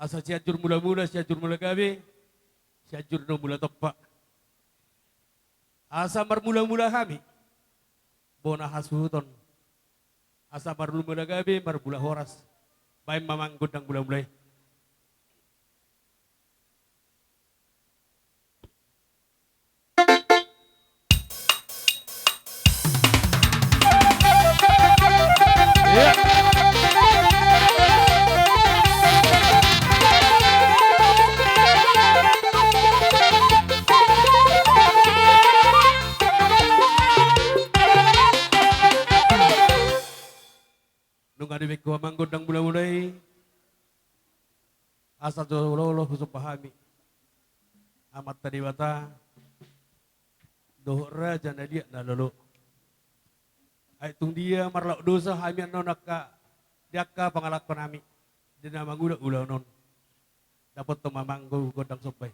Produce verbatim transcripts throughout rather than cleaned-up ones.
Asa Sianjur Mulamula, Sianjur Mulagabe, Sianjur do Mulatompa. Asa marmulamula hami bona hasuhuton. Asa marmulamula gabe, marmula horas. Baen ma amang gondang mulamula i. Nunga dibaen ho amang gondang mulamula i. Asa jolo-jolo husomba hami Amanta Debata dohot raja na liat na lolo. Ai tung dia marlaok dosa hami annon angka di angka pangalaohon nami di na mangula ulaon on. Dapothon ma amang gondang somba i.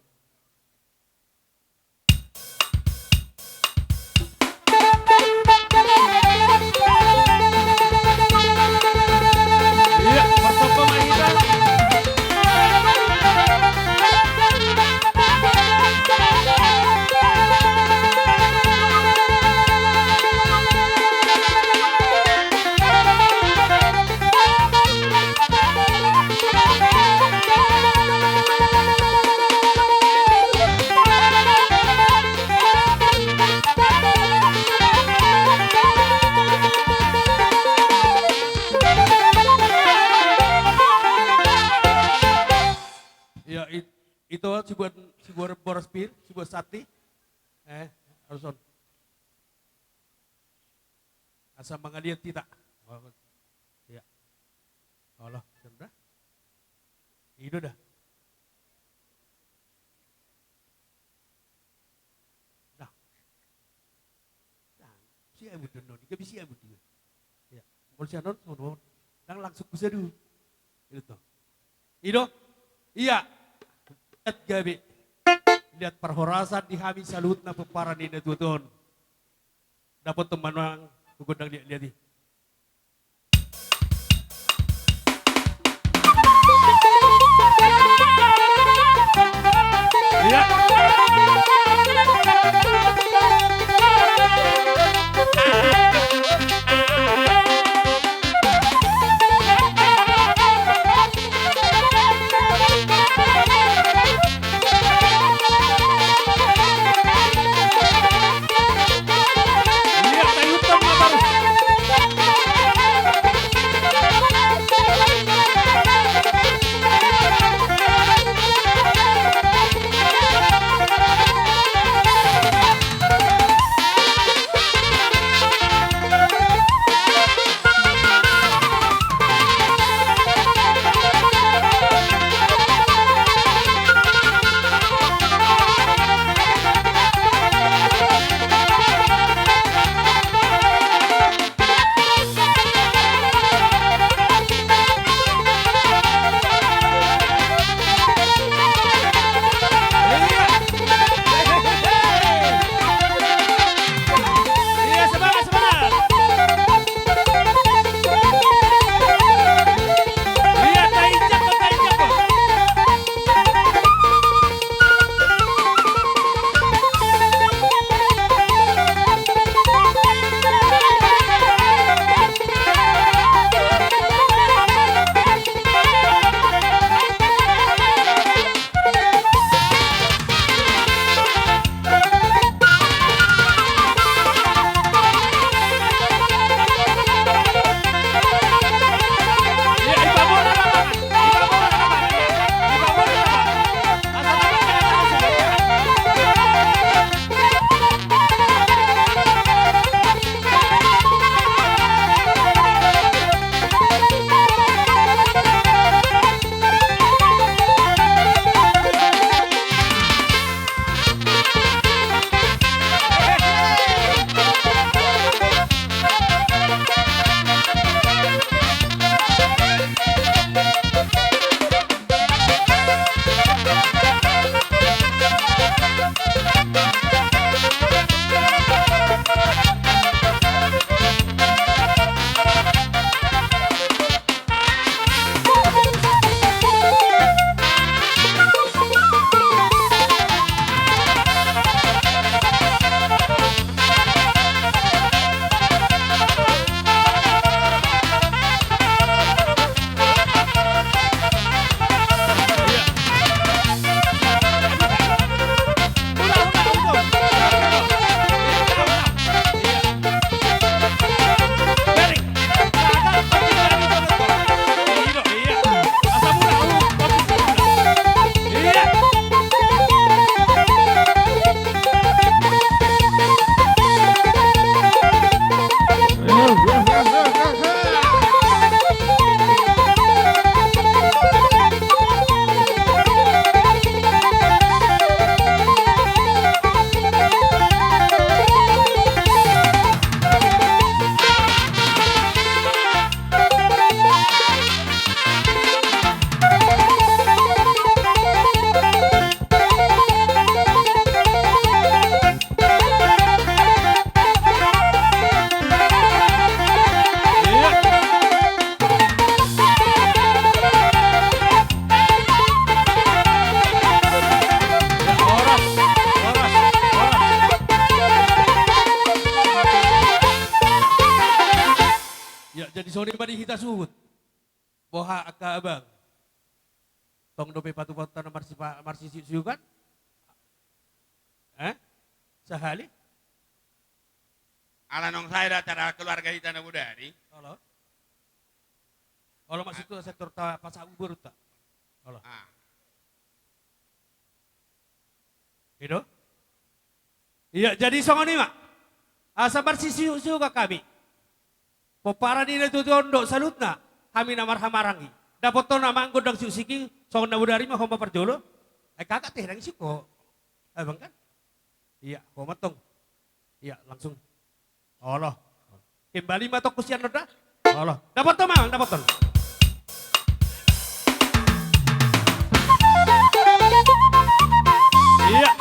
Ia, it-, ito sibuat, sibuat boras pir, sibuat sati. Eh, harus on. Asa mangaliat hita. Ia. Olo, sudah. Ido da. Da. Da. Siabut do annon, gabe siabut do. Ia. Molo sian on, songon on. Ndang langsung husadu. Ido to. Ido. Ia. Liat gabe. Liat parhorasan di hami saluhutna pomparan ni na tuatua on. Dapothon ma amang gondang liat-liat i. Jadi songon i ma di hita suhut. Boha angka abang? Tong dope patupaonta na marsipa-, marsisiuksiukan? Eh? Sahali? Ala naung sae do acara keluarga hita na bodari. Olo. Olo, maksudhu, ah, sektor ta pasahat borunta. Olo. Ah. I do? Iya, jadi songon i ma. Asa marsisiuksiukan hami. Pomparan ni na tuatua on dohot saluhutna, hami na marhahamaranggi. Dapothon amang gondang siuksik i, songon na bodari ma, ho ma parjolo. Eh, kakak teh, dang isik ho. Abang kan? Iya, ho ma tong. Iya, langsung. Olo. Kembali ma tong sian on da. Olo. Dapothon ma, dapothon. Iya.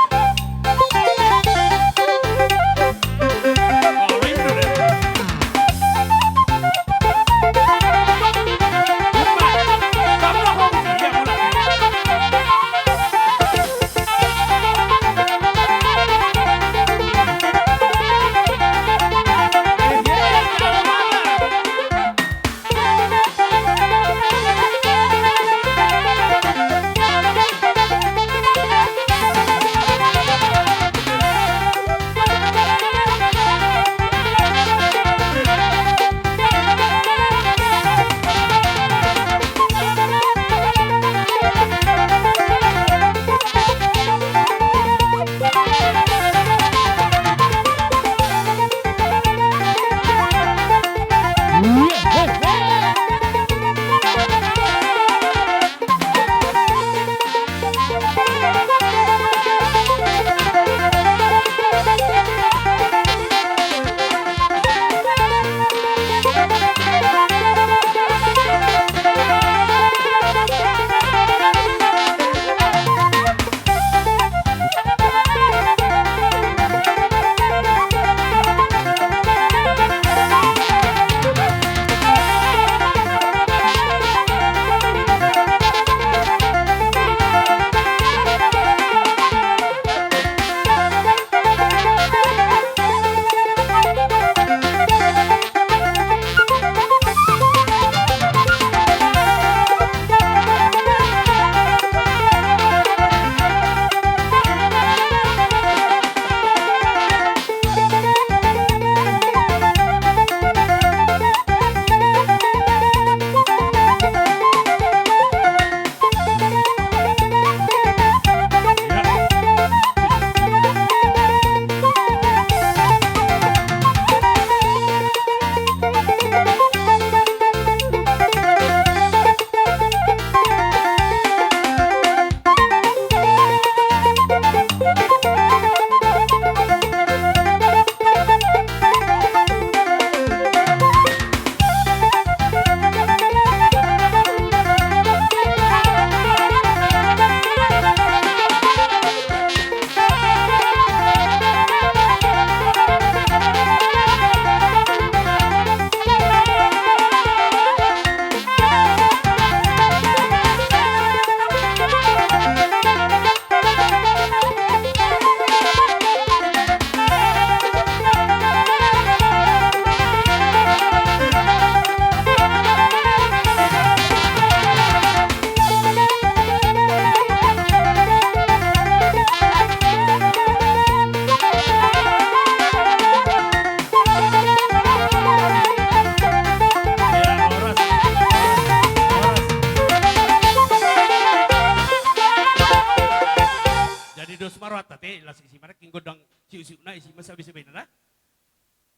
Jadi dos ma rohanta te, las isi ma nangkin gondang siuksiukna, isi ma sabisabina da.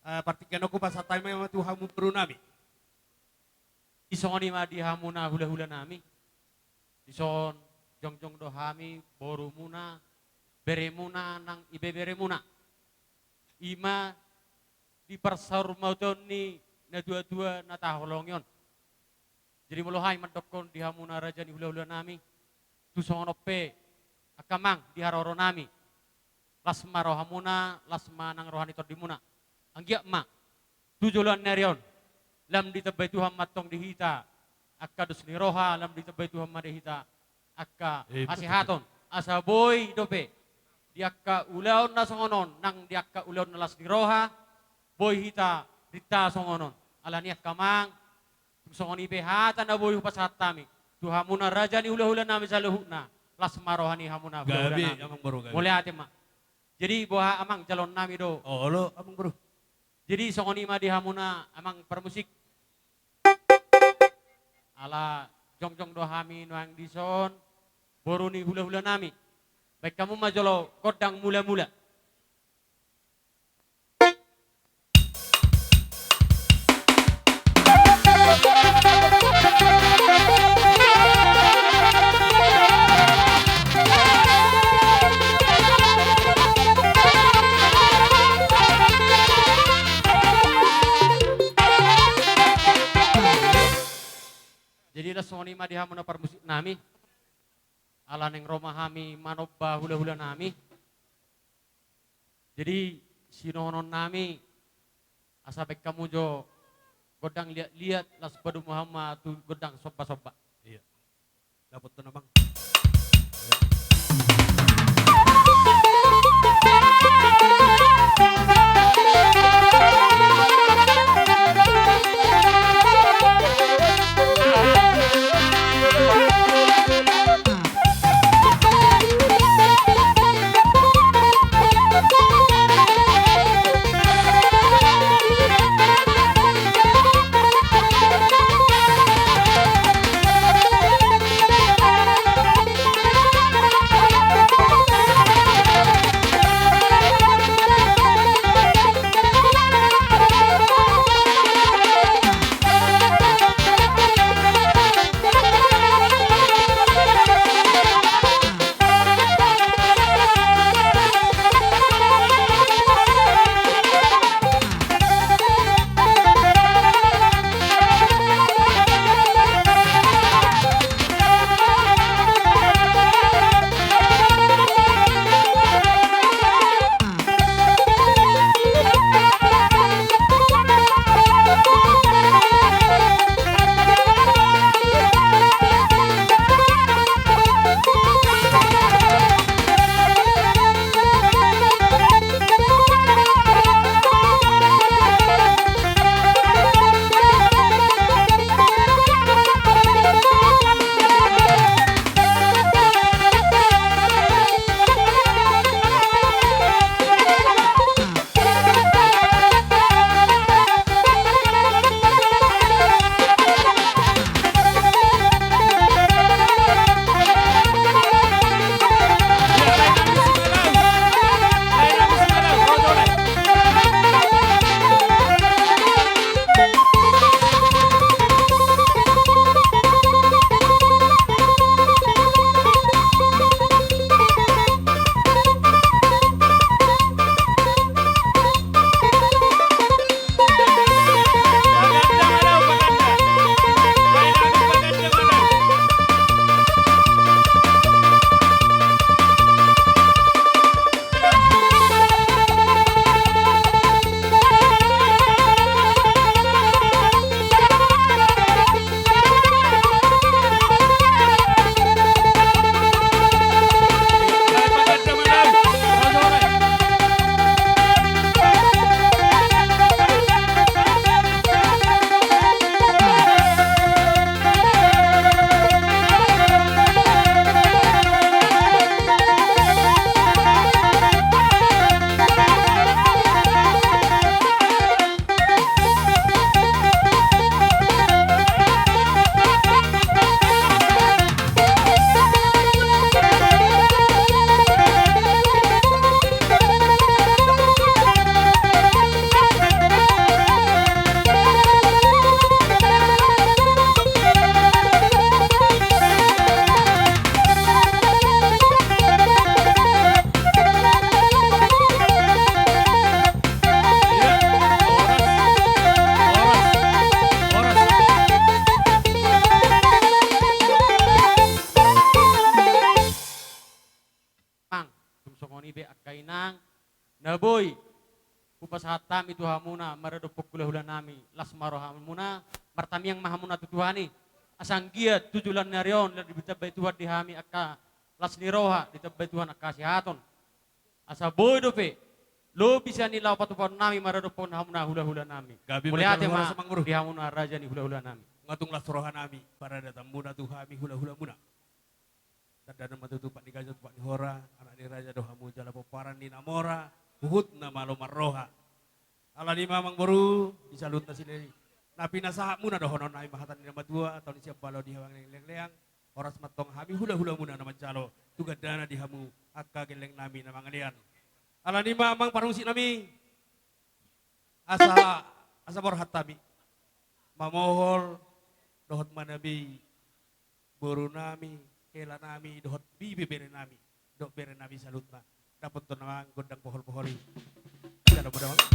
Eh, partingkian on hupasahat hami ma tu hamu boru nami. Di songon i ma di hamuna hulahula nami. Dison jongjong do hami borumuna, beremuna nang ibeberemuna. I ma di parsaurmatuaon ni natuatua na taholongi on. Jadi molo hami mandokkon di hamuna raja ni hulahula nami, tu songon on pe angka amang di haroro nami, las ma rohamuna, las ma nang roha ni tondimuna. Anggiat ma tu joloan ni ari on, lam ditambai Tuhan ma antong di hita angka dos ni roha, lam ditambai Tuhan ma di hita angka, eh, betul, hasehaton, betul, asa boi dope di angka ulaon na songon on, nang di angka ulaon na las ni roha, boi hita rinta songon on. Alani i angka amang, Songon i pe hata na boi hupasahat hami tu hamuna raja ni hulahulanami saluhutna. Las ma roha ni hamuna hulahulanami. Gabe, Amang Boru, gabe. Mauliate ma. Jadi boha, Amang, jaloonnami do. Olo, Amang Boru. Jadi songon i ma di hamuna, Amang parmusik. Ala jongjong do hami nuaeng dison, boru ni hulahulanami. Baen hamu ma jolo gondang mulamula. Jadi, las songon i ma di hamuna parmusiknami. Ala naeng ro ma hami manomba hulahulanami. Jadi, sinohononnami, asa baen hamu jo gondang liatliat, laos padomu hamu ma tu gondang sombasomba. Iya. Dapot tu na, Bang. Mang, tung songon i be angka inang, na boi hupasahat hami tu hamuna maradophon hulahulanami, las ma rohamuna, martamiang ma hamuna tu Tuhan i. Asa anggiat tu joloan ni ari on, ditambai Tuhan di hami angka las ni roha, ditambai Tuhan angka hasehaton. Asa boi dope lobi sian i laho patupaonnami maradophon hamuna hulahulanami. Gabe. Mauliate ma, Amang Boru, di hamuna raja ni hulahulanami. Nga tung las rohanami paradatanmuna tu hami hulahulamuna. Dandanon ma tutu pat ni ganjang, tupat ni hora, anak ni raja do hamu jala pomparan ni na mora, huhut na malo marroha. Alani i ma amangboru, di saluhutna silei, na pinasahatmuna dohononnami ma hata ni na matua, tao ni sian balo di hawangian leangleang, horas ma antong hami hulahulamuna na manjalo tu gandana di hamu angka gellengnami na mangalean. Alani i ma amang parmusiknami, asa, asa borhat hami mamohol dohot manabei borunami, helanami, dohot bibeberenami, dohot berenami saluhutna. Dapothon ma amang gondang poholpohol i. Jalo ma da amang.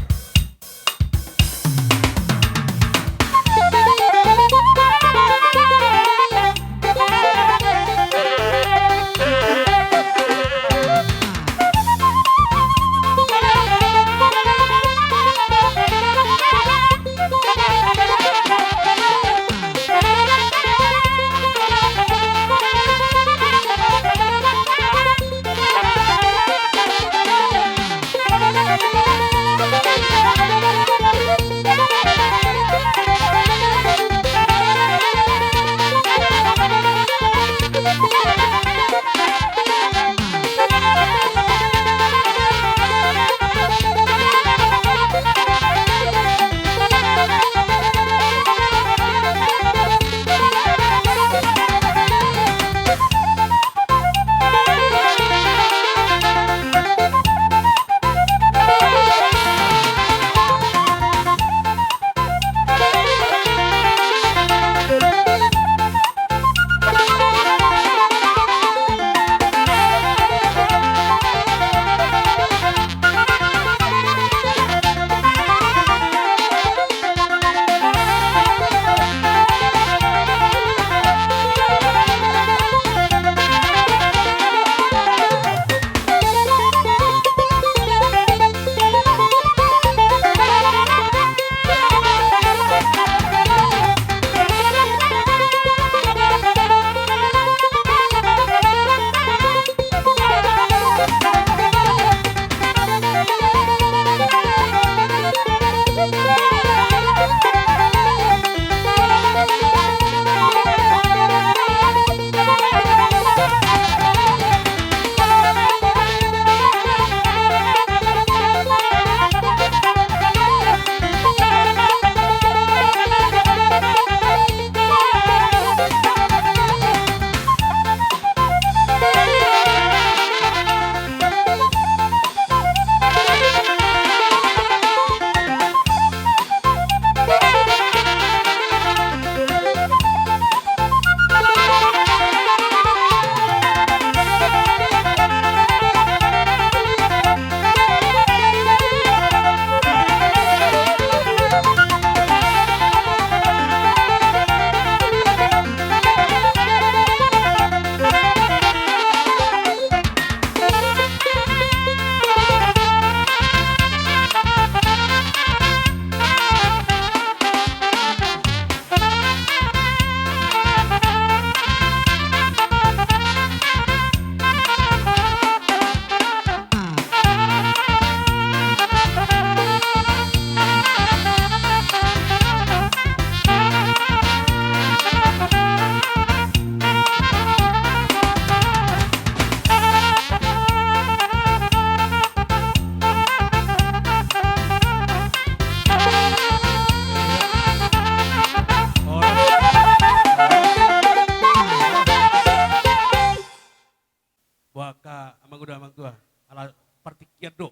Boha angka amang uda amang tua, ala partingkian do.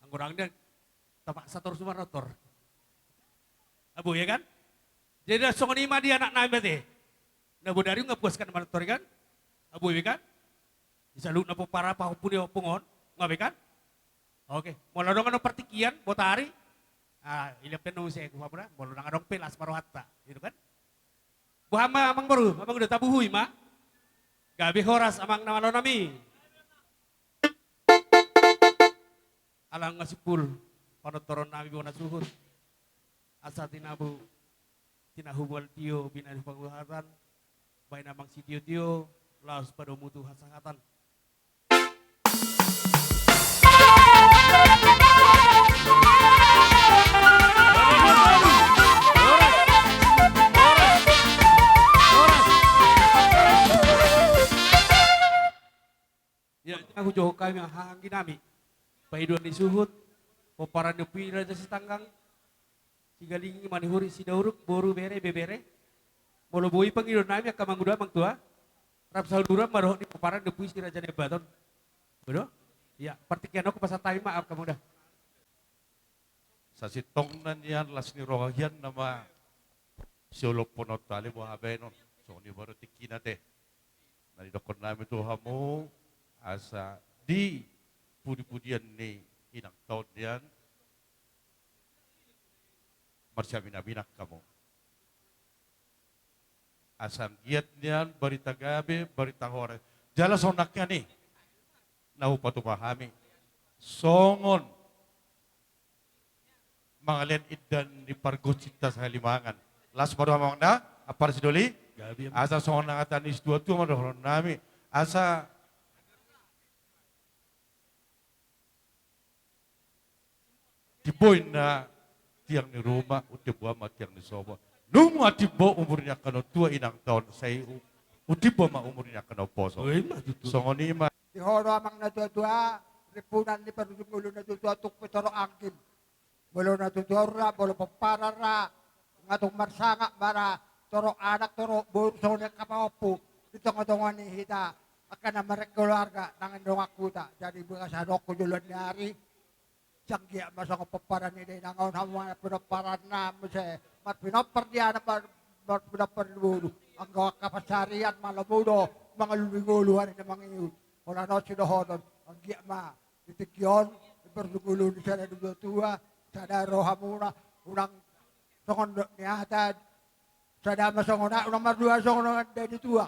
Anggo dang dia tapaksa torus manortor. Abo, iya kan? Jadi, songon i ma di anaknami ate. Na bodari nga puas kan manortor i kan? Abo, iya kan? Di saluhutna pomparan pahompu ni ompung on, nga be kan? Oke, molo adong adong partingkian, botari. Ah, ilap pe na muse, kupa mura, molo dang adong pe las ma rohanta, gitu kan? Boha ma amangboru, amang uda tabuhui ma. Gabe horas amang na malo nami. Ala nga simpul panortoronnami bona suhut. Asa tinabu, tinahu mual tio, binahen pangulahatan, bahen amang sitiotio, laos padomu tu hasahatan. hujohon hami ma haha anggi nami. Pangidoan ni suhut, pomparan ni Ompu i Raja Sitanggang, Sigalingi, Manihuri, Sidauruk, boru, bere, ibebere. Molo boi pangidoan nami angka amangboru, amangtua, rap saluran ma dohot di pomparan ni Ompu i si Raja Nai Ambaton. Bodo? Ia, partingkian on hupasahat hami ma angka amangboru. Sasintongna nian las ni roha hian nama siolopon on tale boha baenon, songon i baru tingkina te. Na didokkon nami tu hamu, asa di pudipudian ni inang taon nian, marsiaminaminan hamu. Asa anggiat nian barita gabe, barita horas. Jala songon nangkin i na hupatupa hami songon mangalean indahan ni pargonsinta sahalimangan. Las ma roha amang na, ampara sidoli. Gabe, amang. Asa songon hata ni situatua ma dohonon nami. Asa timbo inna tiang ni ruma, untimboan ma tiang ni sopo. Nunga timbo umur ni angka na tua inang taon, sai u-, untimbo ma umur ni angka na umposo. Oi, ma tutu. Songon i ma. Di ho do amang na tuatua, rimpunan ni parujung ngolu na tuatua, tung pe torop anggim. Molo na tuatua ra, molo pomparan ra, nga tung marsangap ma ra, torop anak, torop boru, songon i angka pahompu di tongatonga ni hita angka na markeluarga nang di dongan huta. Jadi bagas adong tu joloan ni ari, sai anggiat ma songon pomparan ni dainang on, hamu ma na pinomparanna muse, marpinompar di anak, mar-, marpinompar di boru. Anggo angka pansarian ma lomo do mangalului ngolu ari na mangihut. Holan on sidohonon, anggiat ma di tingki on, di parujung ngolu ni sada ni tuatua, sada rohamuna, unang songon dok ni hata, sada ma songon aek, unang mardua songon ande ni tuak.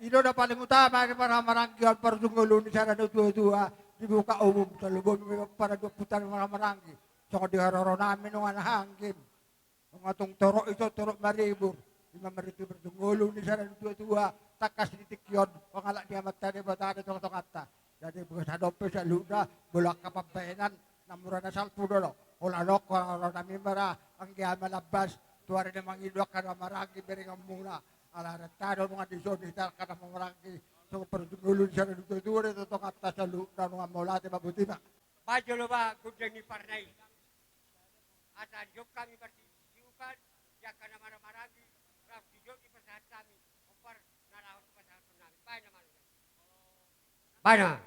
I do na paling utama di marhahamaranggi on, parujung ngolu ni sada ni tuatua, dibuka umum, salpu bomi ma pomparan dohot ompunta di marhahamaranggi. Songon di haroro nami nunga na anggim. Nunga tung torop ito, torop maribur. Ima marhite parujung ngolu ni sada ni tuatua, tangkas di tingki on, mangalap di Amanta Debata di tongatonganta. Jadi bagas adong pe saluhutna, molo angka pambahenan na mura na salpu do. Holan on, holan on nami ma ra, anggiat ma lambas tu ari na mangihut angka na maranggi berenganmuna. Ala renta do nunga dison hita angka na maranggi, songon parujung ngolu ni sada ni tuatua di tongatonganta saluhutna, nunga mauliate ma, botima. Bahen jolo ma gondang ni parna i. Asa dison hami marsiupan, di angka na marhahamaranggi, rap dison dipasahat hami pomparan na laho tu pasahathon nami. Bahen na ma. Bahen na ma.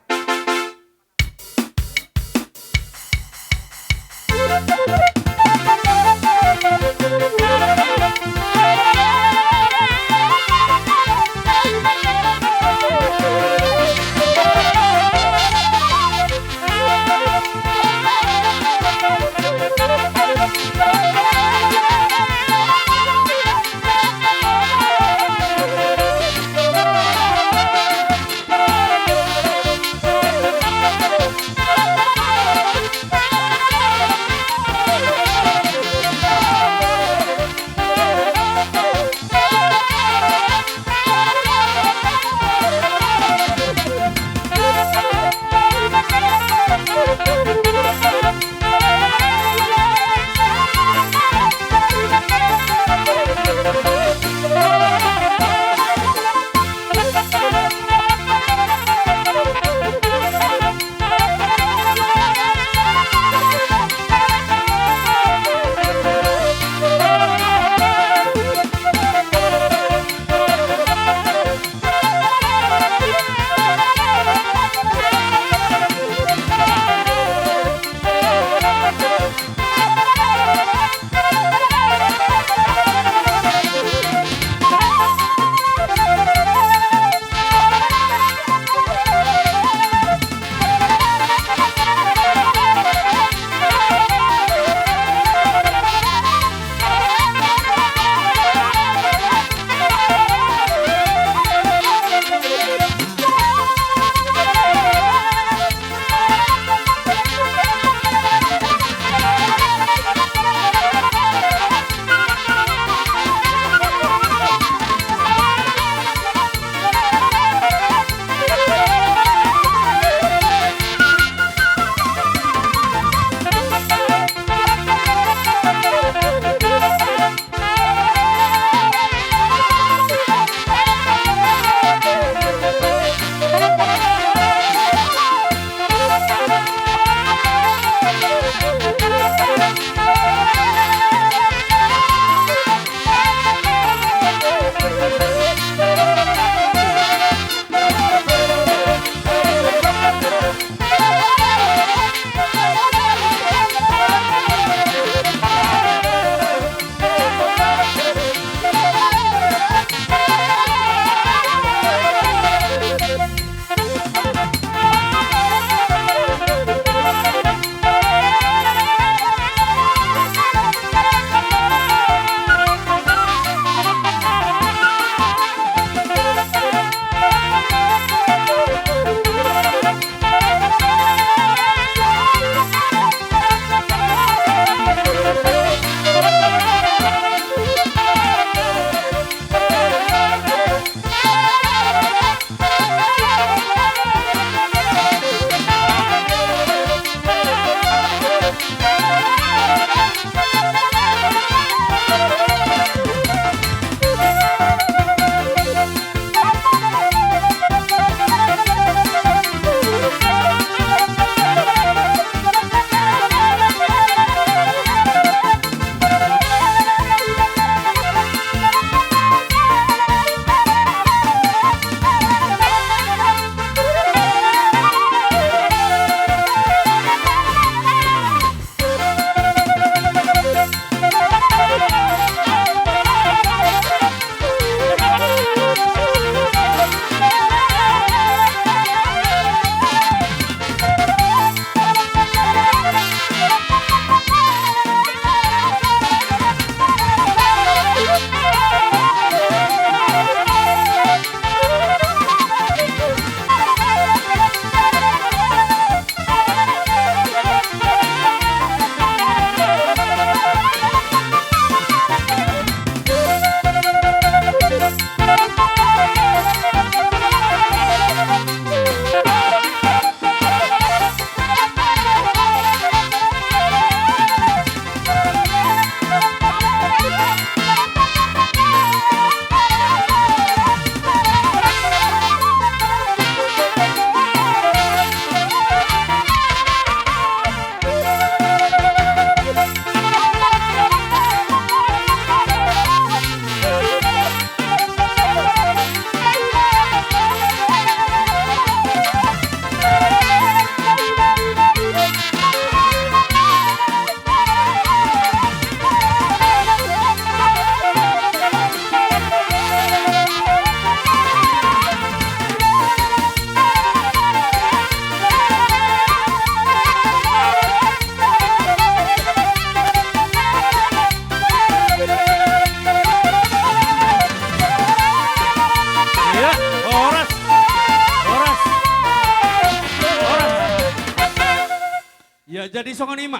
Jadi songon i ma,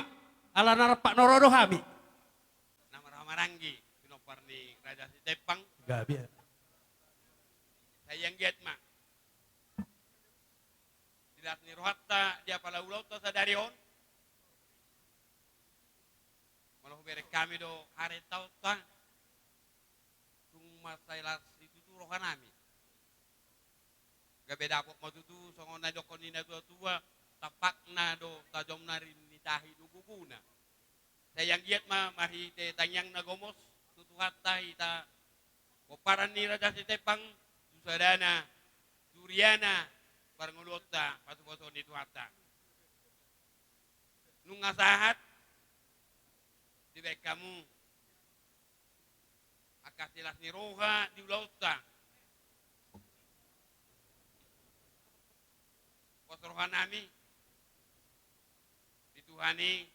ala na rap na ro do hami. Na marhahamaranggi, pinompar ni Raja Sitempang. Gabe. Sai anggiat ma. Di las ni rohanta di apala ulaonta sadari on. Molo hubereng hami do haretaonta. Tung mansai las situtu rohanami. Gabe dapot ma tutu songon na didokkon ni na tua-tua, tampakna do tajomna rim ni tahi do gogona. Sai anggiat ma marhite tangiang na gomos tu Tuhanta hita pomparan ni Raja Sitempang, tu sadana, tu riana, parngoluonta, pasupasu ni Tuhanta. Nunga sahat dibaen hamu angka silas ni roha di ulaonta. Pos rohanami di Tuhan i,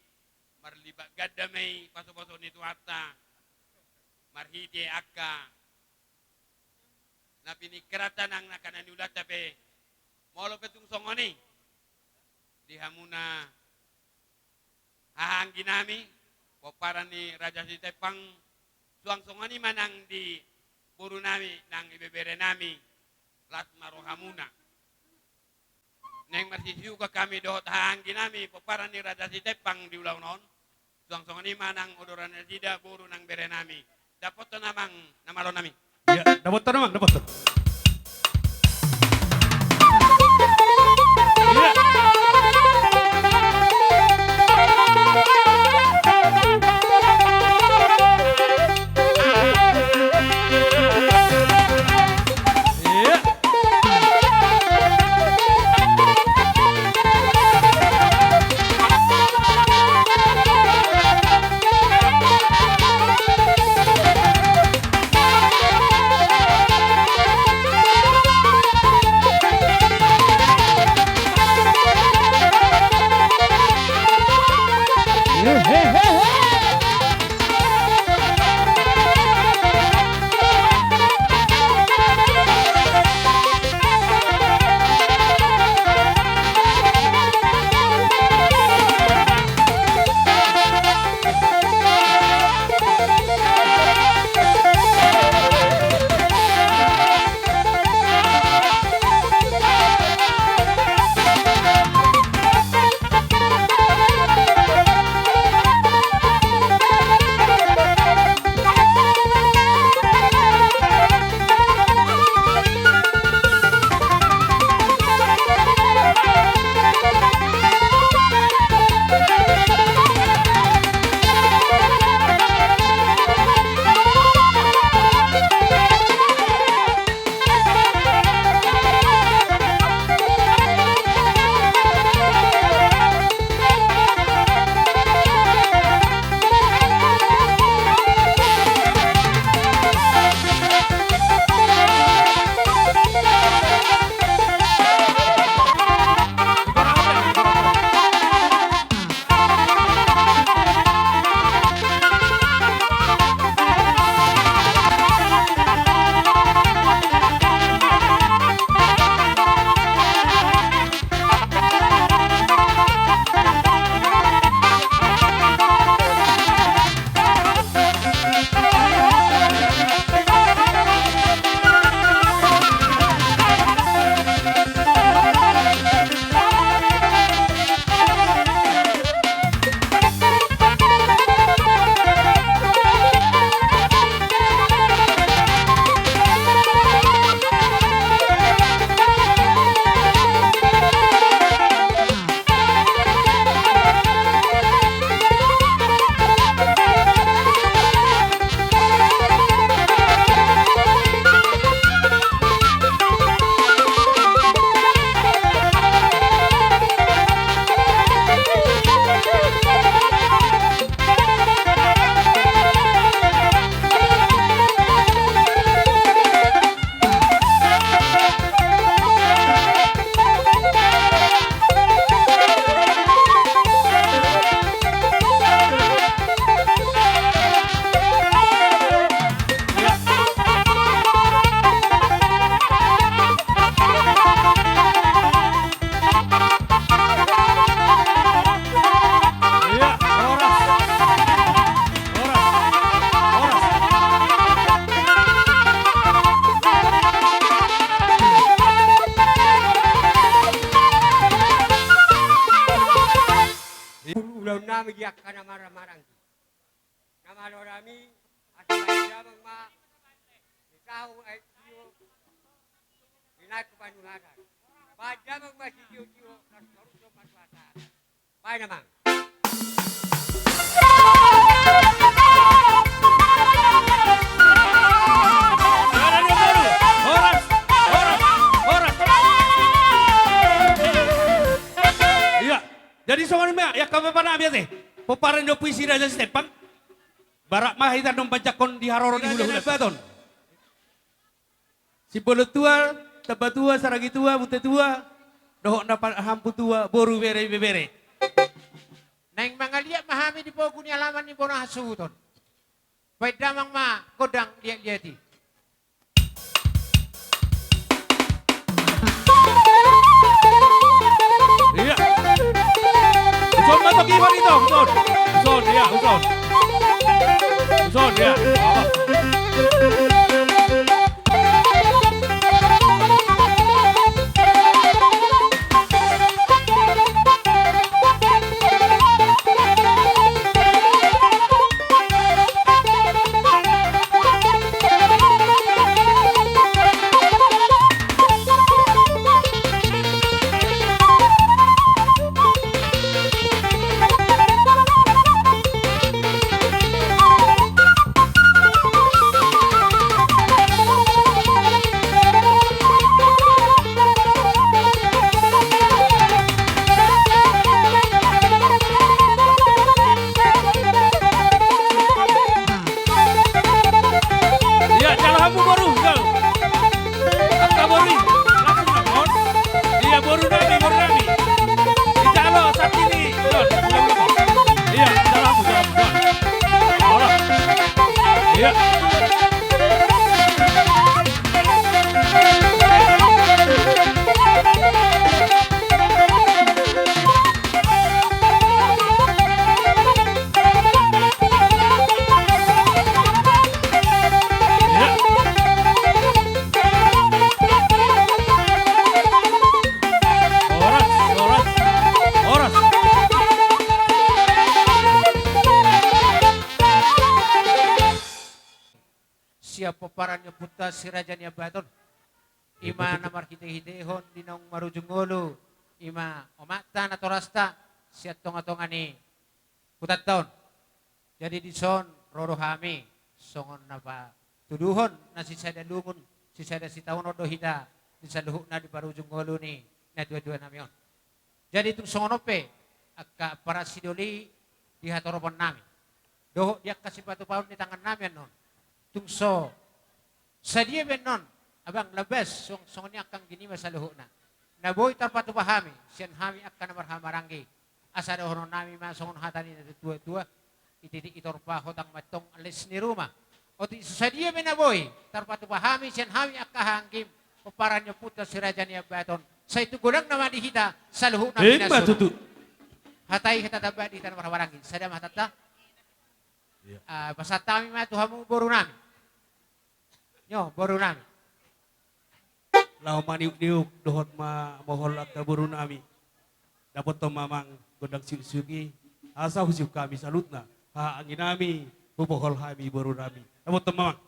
marlipat ganda ma i pasupasu ni Tuhanta marhite angka na piningkiranta nang na kanan ni ulaonta pe. Molo pe tung songon i di hamuna hahaangginami pomparan ni Raja Sitempang, suang songon i ma nang di borunami nang ibeberenami, las ma rohamuna. Naeng marsisiuka hami dohot hahaangginami pomparan ni Raja Sitempang di ulaon on. Suang songon i ma nang odoran nasida boru nang berenami. Dapothon amang na malonami. Iya, dapothon amang, dapothon. Iya. Iya. Di angka na marhahamaranggi, na malo nami, asa baen damang ma di tahu aek tio, di nangku panuhatan. Baen damang ma sitiotio, laos paruso patuata. Baen damang. Horas, horas, horas. Iya. Jadi songon i ma, ia kawan-kawan nami ate. Pomparan ni ompu i si Raja Sitempang. Barak ma hita naung manjangkon di haroro ni hulahula Baton. Sibolon tua, tamba tua, saragi tua, bonte tua, dohot na pahampu tua, boru, bere, ibebere. Naeng mangaliat ma hami di pogu ni alaman ni bona hasuhuton. Baen damang ma gondang liatliat i. Iya. Uson ma tong, Iwan, ito, uson. Uson, iya, uson. Uson, iya. Iya, jalo hamu boru, jalo. Angka boru i, langsung na on. Iya, boru nami, boru nami. Dijalo, sakti ni, on. Iya, jalo hamu, jalo hamu, on. Olo. Iya. Horas, horas, horas. Sian pomparan ni ompunta si Raja Niambaton. I ma na marhitehitehon di naung marujung ngolu, i ma omanta natorasta sian tongatonga ni hutanta on. Jadi dison ro do hami songon na patuduhon, na sisada lungun, sisada sitaonon do hita di saluhutna di parujung ngolu ni natuatua nami on. Jadi tung songon on pe angka ampara sidoli di hatoropon nami dohot di angka sipatupaon ni tangan nami annon, tung so sadia be annon, abang, lambas, song-, songon i angka anggi nami saluhutna. Na boi tarpatupa hami sian hami angka na marhahamaranggi, asa dohonon nami ma songon hata ni natuatua: Ititik i torpa, hotang ma antong, les ni ruma. Otik so sadia be na boi tarpatupa hami sian hami angka haha anggim, pomparan ni ompunta si Raja Niambaton, sai tung godang nama di hita saluhutna. Ima pinasu tutu. Hata i hita tamba di hita na marhahamaranggi. Sada ma hatanta. Iya. Ah, pasahat hami ma tu hamu boru nami. Nyo, boru nami. Laho maniukniuk dohot mamohol angka boru nami. Dapothon ma amang gondang siuksiuk i, asa husiuk hami saluhutna haha anggi nami, humohol hami boru nami. Dapothon ma amang.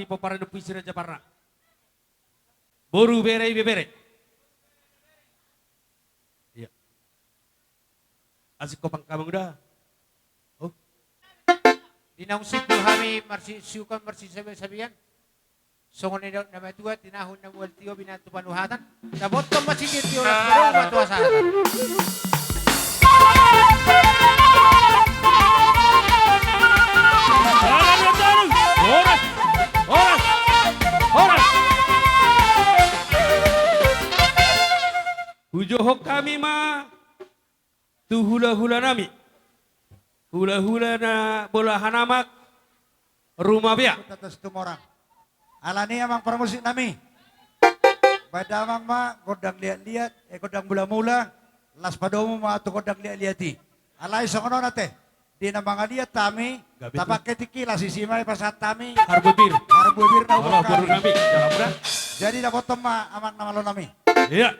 Pomparan ni Ompu i si Raja Parna. Boru, bere, ibebere. Iya. Asing kopang hamu da. Oh. Di naung simpul hami marsiusukan, marsisabian-sabian. Songon nidok ni natuatua, tinahun na mual tio, binahen tu panuhatan. Dapothon ma sitio, las ma domu ma tu hasahatan. Horas, horas, horas. Hujohon hami ma tu hulahulanami, hulahula na bolahan Amang Rumabea. Tatas tumorang. Alani i, amang parmusiknami, baen damang ma gondang liatliat, eh, gondang mulamula, las padomu ma tu gondang liatliat i. Alai songon on ate, di na mangaliat hami, tapangke tingki, las isi ma i pasahat hami. Harbubir. Harbubir na hubungkari. Jadi dapothon ma amang na malonami. Iya.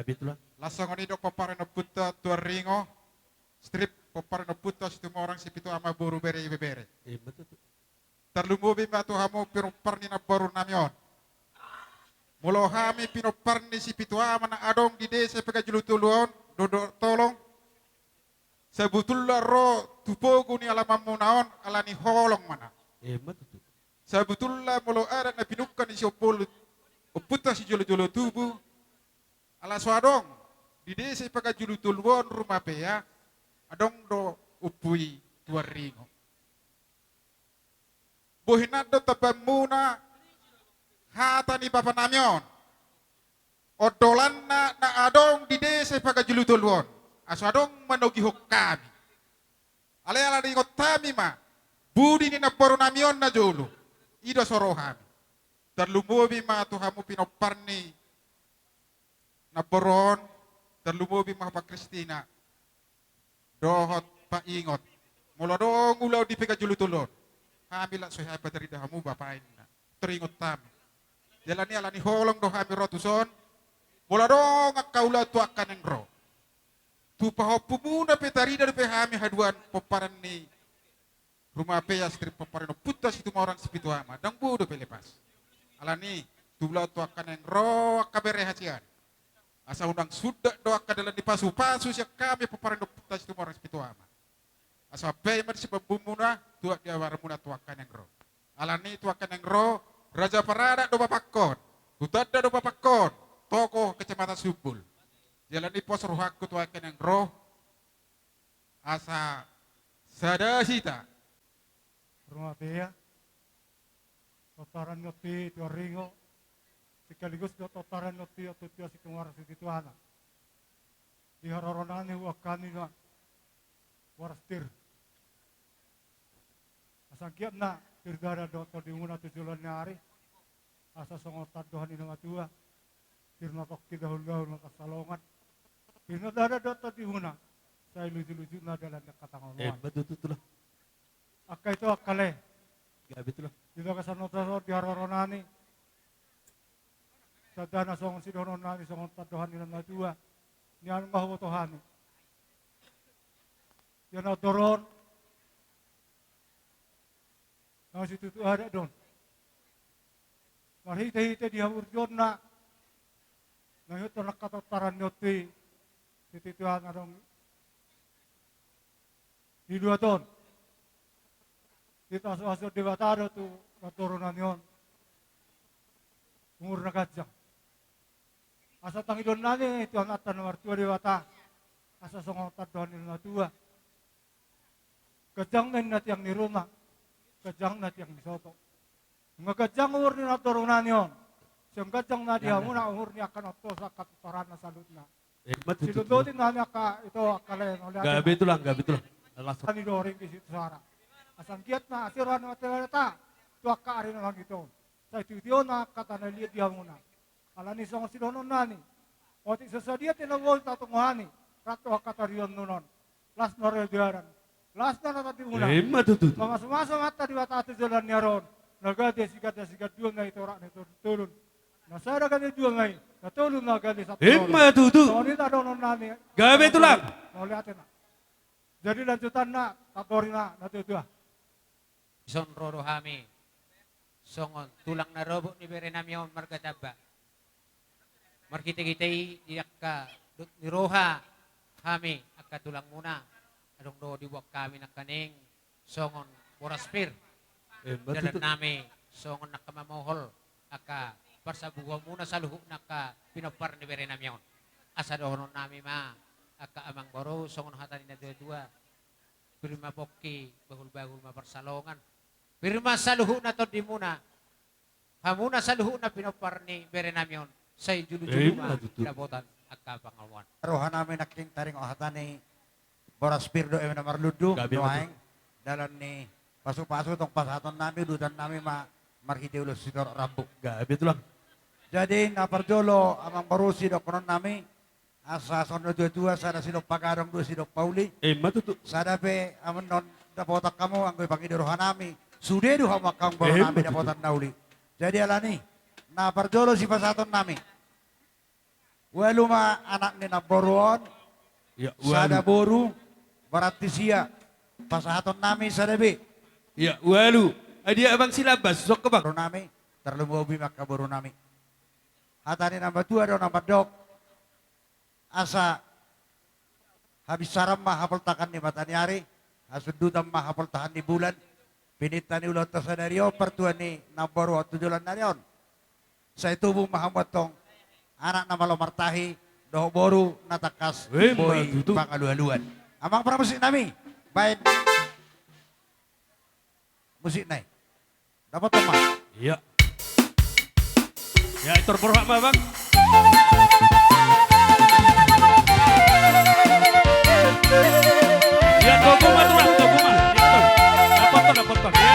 Betul lah. Laos songon i do pomparan ni ompunta Tuan Ringo, strip pomparan ni ompunta Situmorang Sipitu Ama, boru, bere, ibebere. Emma tutu. Tarlumobi ma tu hamu pinompar ni namboru nami on. Molo hami pinompar ni Sipitu Ama na adong di desa Pekajulu Tolu on, dohot Dolok Tolong, sabotulna ro tu pogu ni alamanmuna on ala ni holong ma na. Emma tutu. Sabotulna molo adat na pinungka ni si ompol-, ompunta sijolo-jolo tubu, ala so adong di desa Pekajulu Tolu on rumapea, adong do ompu i Tuan Ringo. Bohinan do tambanmuna hata ni bapa nami on, ondolanna na adong di desa Pekajulu Tolu on, asa adong manogihon hami. Alai ala diingot hami ma budi ni namboru nami on na jolo, i do so ro hami. Tarlumobi ma tu hamu pinompar ni namboru on, tarlumobi ma Pak Kristina dohot Pak Ingot. Molo adong ulaon di Pekajulu Tolu on, hami laos so hea patarida hamu bapa, inna. Taringot hami. Jala ni ala ni holong do hami ro tuson. Molo adong angka ulaon tu angka naeng ro, tu pahompumuna pe tarida dope hami haduan pomparan ni rumapea, strip pomparan ni ompunta Situmorang Sipitu Ama, ndang boi dope lepas. Ala ni, tu ulaon tu angka naeng ro angka bere hasian, asa unang sundat do angka dalan ni pasu-pasu sian hami pomparan ni ompunta Situmorang Sipitu Ama. Asa ampe ma di sibambumuna, tuat di awarmuna tu angka naeng ro. Ala ni tu angka naeng ro, raja paradat do bapangkon, hutanda do bapangkon, tokoh Kecamatan Sumbul. Jala ni pos rohangku tu angka naeng ro, asa sada hita. Rumapea, pomparan ni ompu i Tuan Ringo, sekaligus do pomparan ni ompu i Ompu Tua Situmorang Sipitu Ama. Di haroro nami huboan hami ma boras pir. Asa anggiat na pir dalan dohot tondimuna tu joloan ni ari. Asa songon tandohan ni na matua, pir na tongkin dahul-dahul na pansalongan, pir na dalan dohot tondimuna, sai luju-lujuna dalan ni angka tangolona. Emma tutu, tulang. Angka ito, angka lae. Gabe, tulang. Di bagasan on, di haroro nami, tanda na songon sidohonon nami, songon tandohan ni na matua, nian ma huboto hami. Ia na andor on, na situtu adat do on. Marhite-hite di haburjuonna, na ihuthon angka pomparan ni ompu i, situtu adat na adong di luat on. Dipasu-pasu Debata do tu na andor nami on umur na ganjang. Asa tangihon nami tu Amanta na martua Debata, asa songon tandohan ni na matua. Ganjang ma inna tiang ni ruma, ganjang ma tiang ni sopo. Nunga ganjang umur ni na andor nami on, sai ganjang ma di hamuna umur ni angka na tuatua, angka pomparanna saluhutna. Emma tutu. Sidondoti nami angka ito, angka lae, mauliate. Gabe, tulang, gabe, tulang. Las. Hami do ringgit situ sara. Asa anggiat na asi roha ni Amanta Debata tu angka ari na langit on, sai titi on angka tano liat di hamuna. Ala ni songon sidohonon nami, otik so sadia pe na boi tatongo hami, rap tu angka tarion on, las na roha di aran, las na roha di hamuna. Emma tutu. Pamasu-masu ma Amanta Debata tu joloan ni ari on, na gabe siganda siganduan na i, torak na i tolun-tolun, na sada gabe dua ma i, na tolu na gabe sampulu. Emma tutu. Songon i ma dohonon nami. Gabe, tulang. Mauliate ma. Jadi lanjutanna, tatori ma na tua-tua. Dison ro do hami songon tulang na robot ni bere nami on marga Tamba. Marhite-hite i di angka dok ni roha hami angka tulangmuna, adong do diboan hami nangkaning songon boras pir. Emma tutu. Dalan nami songon angka mamohol angka parsabuhonmuna saluhutna angka pinompar ni bere nami on. Asa dohonon nami ma angka amangboru songon hata ni na tua-tua. Pir ma pongki, bahul-bahul ma pansalongan. Pir ma saluhutna tondimuna. Hamuna saluhutna pinompar ni bere nami on, sai julu-julu ma dapotan angka pangomoan. Roha nami nangkin taringot hata ni boras pir do eme na marlundu. Gabe, nuaeng. Dalan ni pasu-pasu tong pasahaton nami, udutan nami ma marhite ulos sitorop rambu. Gabe, tulang. Jadi na parjolo amangboru, sidohonon nami, asa songon na tua-tua, sada sinompa gadong, dua sinompa uli. Emma tutu. Sada pe amang on dapotan hamu, anggo ipangido roha nami, sude do hamu angka amangboru nami dapotan na uli. Jadi ala ni, na parjolo sipasahaton nami. Ualu ma anak ni namboru on. Ia, ualu. Sada boru, berarti sia. Pasahaton nami sada be. Ia, ualu. Ai dia abang Silabas, songko bang. Boru nami, tarlumobi ma angka boru nami. Hata ni na matua do na mandok. Asa habinsaran ma hapoltakan ni mata ni ari, hasundutan ma hapoltakan ni bulan, pininta ni ulaonta sadari on, partua ni namboru on tu joloan ni ari on. Sai tubu ma hamu antong, anak na malo martahi, dohot boru na tangkas boi pangalualuan. Amang pramusik nami, baen musik nai. Dapoton ma. Ia. Ia, Aitor Borhat ma, Bang. Ia, togu ma, Tulang, togu ma. Ia, betul. Dapoton, dapoton. Ia.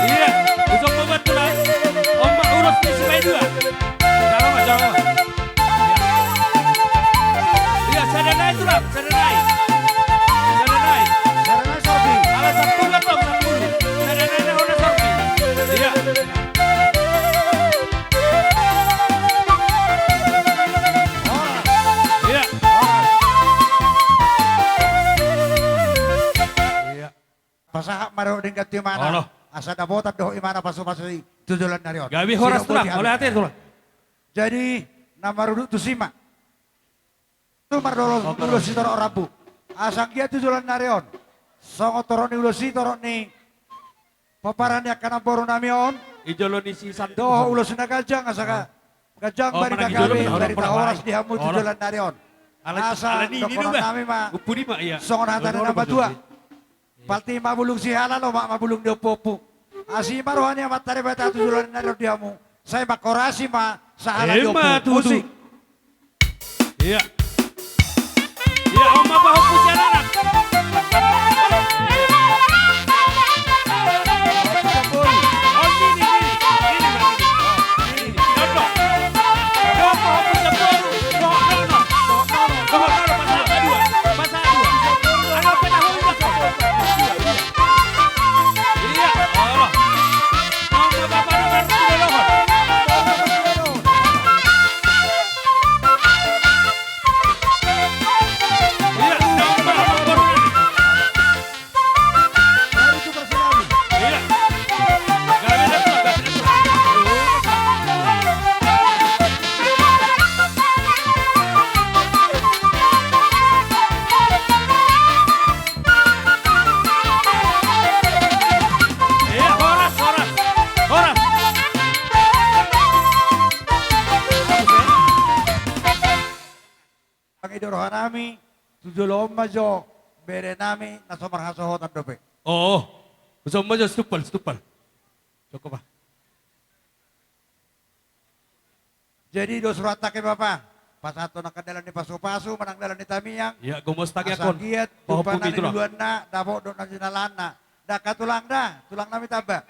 Ia, ulos ma buat tulang. On ma ulos ni si Baidua. Jalo ma, jalo ma. Ia. Ia, sada nai tulang, sada nai. Sada nai. Sada nai sorbi. Ala sampulu antong, sampulu. Sada nai na hona sorbi. Ia. Ia. Ia. Pasahat ma dohot denggan tu imana. Olo. Asa dapotan dohot imana pasupasu i tu joloan ni ari on. Gabe, horas tulang. Olo, ate tulang. Jadi, na marudut tusi ma. Tu mardolok ulos sitorop rambu. Asa anggiat tu joloan ni ari on. Songon torop ni ulos i, torop ni pomparan ni angka namboru nami on. I jolo ni si Sandi. Dohot ulos na ganjang, asa ganjang barita gabe, barita horas di hamu tu joloan ni ari on. Asa dohonon nami ma songon hata ni na matua. Palti ma bulung sihalak, lomak ma bulung ni ompuompu. Asi ma roha ni Amanta Debata tu joloan ni ari on di hamu. Sai manghorasi ma sahalak ni ompu. Musik. Ia. Ia, on ma pahompu sian anak. On, nini, nini, nini, nini. Ia, horas, horas, horas. Pangido roha nami, tu jolo on ma jo bere nami na so marhasohotan dope. Oh, tu jolo on ma jo, situmpal, situmpal. Cukup, Pak. Jadi dos rohanta angka i, Bapa, pasahathon angka dalan ni pasupasu manang dalan ni tamiang. Ia, gomos tangianghon. Asa anggiat pahompu i, tulang. Jumpa na niluluanna, dapot dohot na jinalahanna. Da angka tulang da, tulang nami tamba.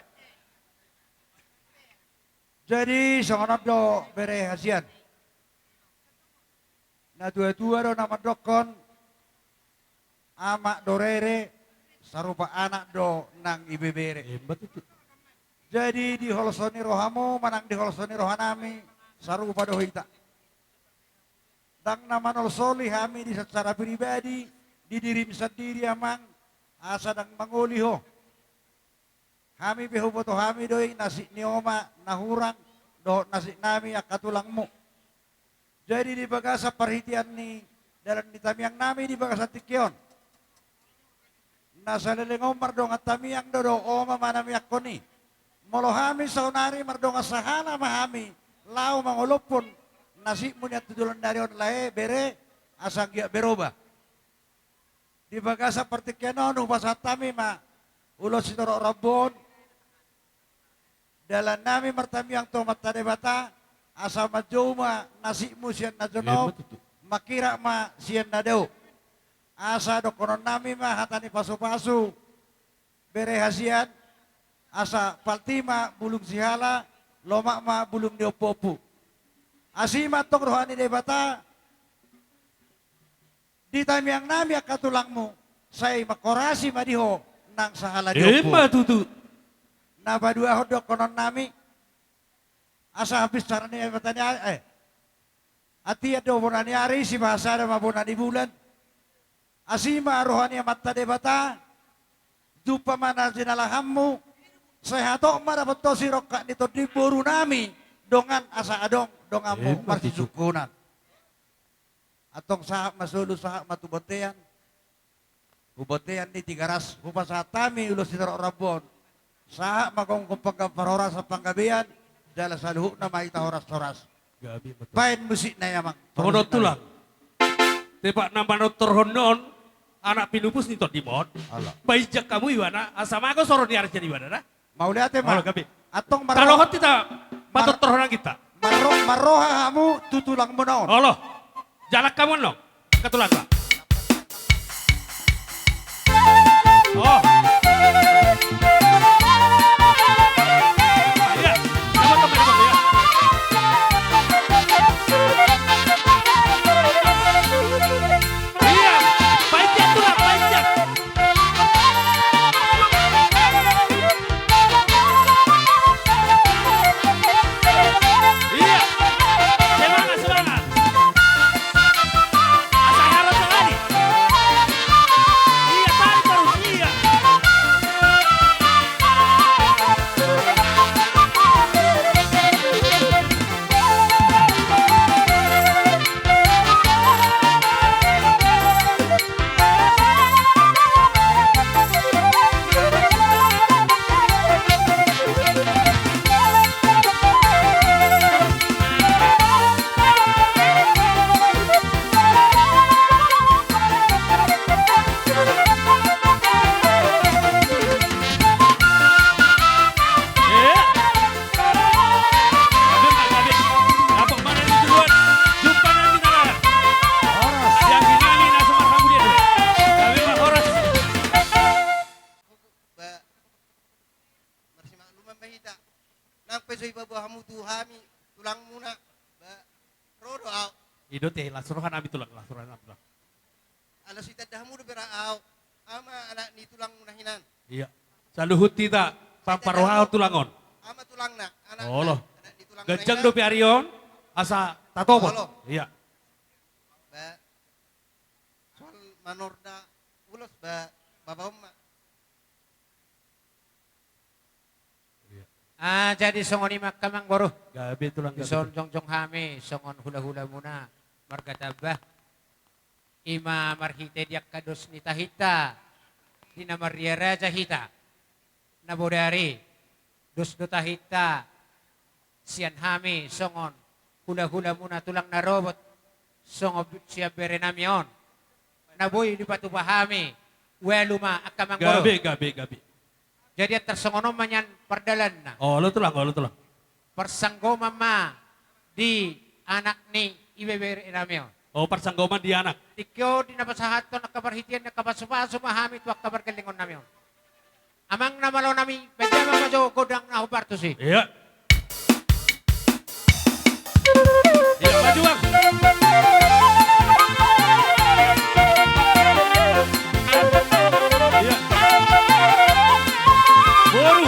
Jadi songon on do bere hasian. Natuatua do na mandokkon, amak do rere, sarupa anak do nang ibebere. Emma tutu. Jadi di holso ni rohamu manang di holso ni roha nami, sarupa do hita. Ndang na manolsoli hami di secara pribadi, di dirim sandiri, Amang, asa ndang mangoli ho. Hami pe huboto hami do i nasib ni oma na hurang, dohot nasib nami angka tulangmu. Jadi di bagasan parhitean ni dalan ni tamiang nami di bagasan tingki on, na saleleng on mardongan tamiang do dohot oma manamiangkon i. Molo hami saonari mardongan sahala ma hami laho mangolophon nasibmu nian tu joloan ni ari on, lae, bere, asa anggiat berobah. Di bagasan partingkian on hupasahat hami ma ulos sitorop rambu on, dalan nami martangiang tu Amanta Debata, asa manjou ma nasibmu sian na jonok, ima tutu, manghirat ma sian na dao. Asa dohonon nami ma hata ni pasupasu, bere hasian, asa palti ma bulung sihala, lomak ma bulung ni ompuompu. Asi ma antong roha ni Debata, di tangiang nami angka tulangmu, sai manghorasi ma di ho nang sahala ni ompu. Ima tutu. Na paduahon dohonon nami, asa habis cara ni Debata ni, eh, Atia do bona ni ari, sipahasada ma bona ni bulan. Asi ma roha ni Amanta Debata, jumpa ma na jinalahanmu, sai hatop ma dapot ho sirongkap ni tondi boru nami, dongan asa adong donganmu. Ima tutu. Marsisungkunan. Antong sahat ma solu, sahat ma tu bontean. Tu bontean ni Tigaras, hupasahat hami ulos sitorop rambu on. Sahat ma gomgom panggabean, parhorasan panggabean, jala saluhutna ma hita horas-horas. Gabe ma tutu. Baen musikna i, amang. Songon on, tulang. Tepa na manortorhon on, anak pinupus ni tondimon. Ala. Painjak hamu ibana, asa mago soro ni ari sian ibana, da? Mauliate ma. Olo, gabe. Antong marro-, talohot hita, mar-, manortorhon hita. Marro-, marroha hamu tu tulangmuna on. Olo. Jalang hamu annon. Angka tulangna. Oh. Iya. Dapat, dapat, dapat, iya. Iya. Painjak tulang, painjak. Iya. Semangat, semangat. Asa harus sekali. Iya, tarik terus, iya. Ba, marsimakluman ma hita. Nang pe so dipaboa hamu tu hami, tulangmuna, ba, ro do ahu. I do te, las roha nami tulang, las roha nami tulang. Ala so ditanda hamu dope ra ahu, ama anak ni tulangmuna hinan. Iya. Saluhut hita, sai tanda hamu, pamparrohahon tulang on. Ama tulangna, anak, olo, anak ni tulangmuna hinan. Ganjang dope ari on, asa tatobot. Olo. Iya. Ba, soal manorda ulos, ba, bapa on ma. Iya. Ah, jadi songon i ma angka amang boru. Gabe tulang, gabe. Dison jongjong hami songon hulahulamuna marga Tamba. I ma marhite di angka dos ni tahinta di na marria raja hita. Na bodari dos do tahinta sian hami songon hulahulamuna tulang na robot, songon sian bere nami on. Na boi dipatupa hami, ualu ma angka amang boru. Gabe, gabe, gabe. Jadi antar songon on ma nian pardalanna. Olo tulang, olo tulang. Parsanggoman ma di anak ni ibebere nami on. Oh, parsanggoman di anak. Tingki on di na pasahathon angka parhitean ni angka pasupasu ma hami tu angka pargellengon nami on. Amang na malo nami, baen ma jo gondang na hombar tusi. Iya. Iya, maju, Bang. Iya. Boru.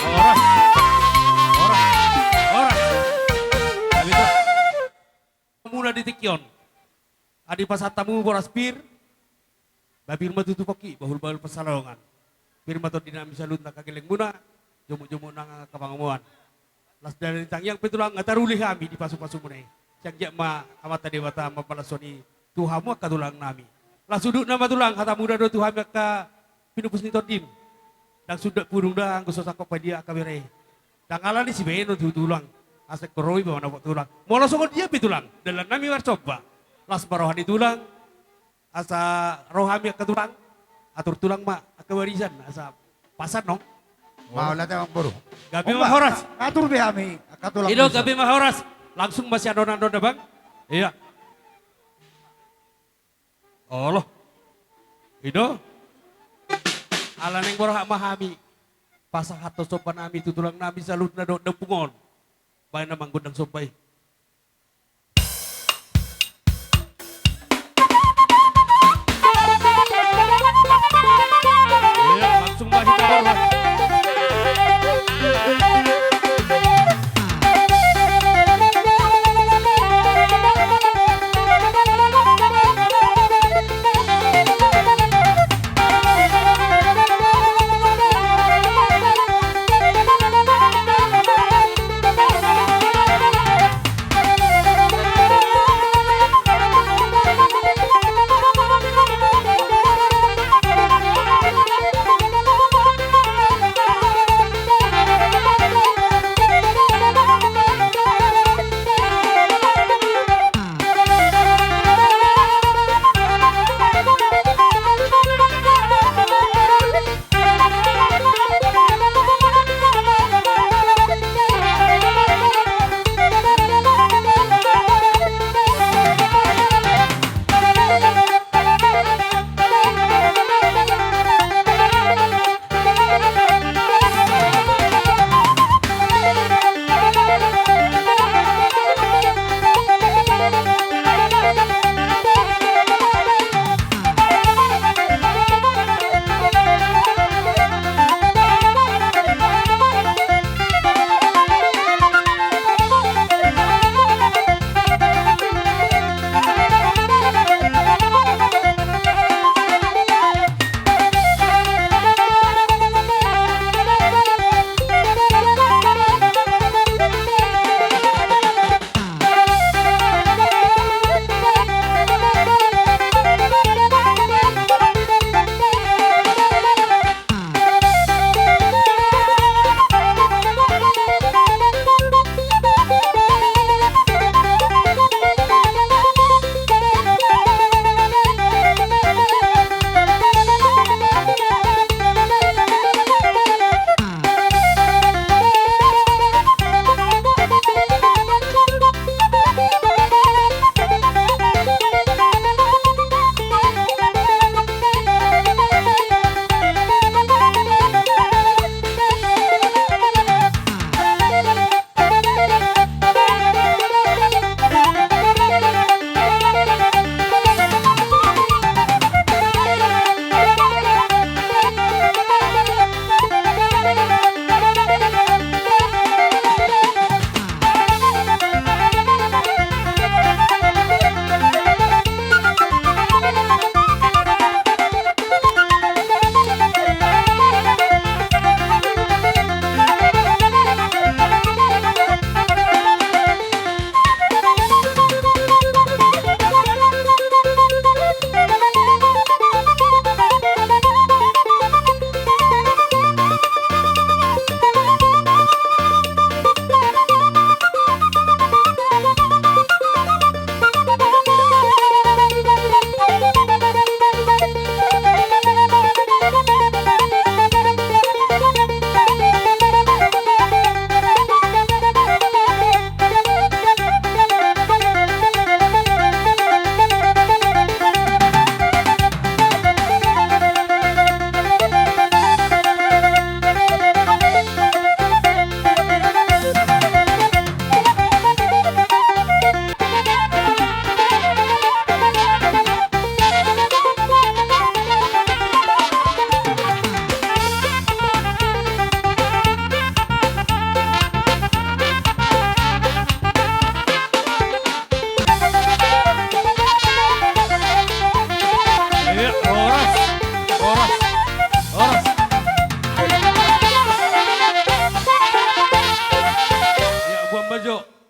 Horas. Horas. Horas. Muna di tingki on. Adi pasahat hamu boras pir. Ba pir ma tutu pongki, bahul-bahul pansalongan. Pir ma tondi nami saluhutna angka gellengmuna, jomuk-jomuk nang angka pangomoan. Las dalan ni tangiang pe tulang, nga taruli hami di pasu-pasumuna i. Sian dia ma Amanta Debata mambalashon i tu hamu angka tulang nami. Las udutna ma tulang, hata muna do tu hami angka pinupus ni tondim. Ndang sundat pudung da anggo so sangkop padia angka bere. Ndang ala ni sibahenon tu tulang. Asa ingkon ro iba manopot tulang. Molo songon dia pe tulang, dalan nami marsomba. Las ma roha ni tulang. Asa ro hami angka tulang. Atur tulang ma angka barisan asa pasan no. Mauliate amang boru. Gabe ma horas. Atur be hami angka tulang. I do, gabe ma horas. Langsung ma sian on, on da bang. Iya. Olo. I do. Ala naeng borhat ma hami pasahathon somba nami tu tulang nami saluhutna dohot da pungu on. Baen amang gondang somba i. Iya, langsung ma hita borhat.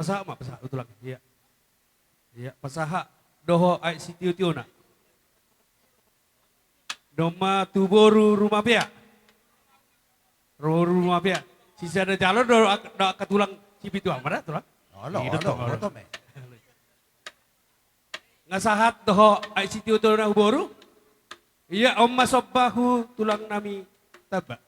Pasahat ma, pasahat, tulang. Iya. Iya, pasahat. Dohot aek sitio-tiona. Domma tu boru Rumapea. Boru Rumapea. Sisada jalo do, do angka tulang sipitu ama da, tulang. Olo, olo, olo. Nga sahat dohot aek sitio-tiona tu boru. Ia on ma somba tu tulang nami Tamba.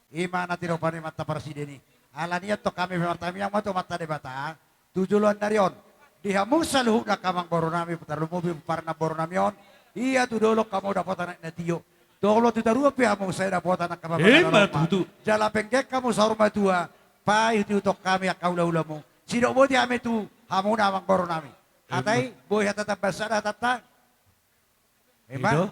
Ima na tidopan ni amanta parsida i. Alani i antong hami pe martangiang ma tu Amanta Debata tu joloan ni ari on. Di hamu saluhutna angka amangboru nami, tarlumobi pomparan ni amangboru nami on. Ia tu dolok hamu dapotan aek na tio. Tolu tu toruan pe hamu sai dapotan angka pambahenan. Ima tutu. Jala pengge hamu saur matua, paihut-ihuthon hami angka hula-hulamu. Sidok boti hami tu hamuna amangboru nami. Hata i, boi hata tambasan, hata ta. Ima. Ido.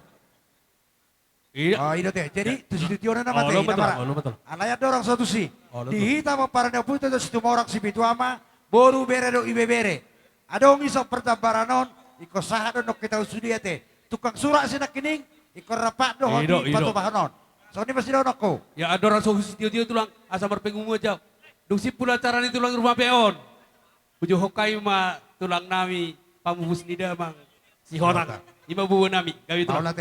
Iya. Oh, ido te. Jadi, tu situtiona nama te, olo, betul, olo, betul. Alai adong do roha so tusi. Olo, betul. Di hita pomparan ni ompunta Situmorang Sipitu Ama, boru, bere dohot ibebere. Adong i so parjambaran on, ingkon sahat do nangkin taon sude ate. Tukang surat si nangkining, ingkon rap do hami patupahonon. Songon i ma sidohononku. Ia adong roha so husitio-tio tulang, asa marpengumuman jau. Dung simpul acara ni tulang Rumapea on. Hujou hon hami ma tulang nami pamupus ni damang Sihotang. Ima boru nami, gabe tulang.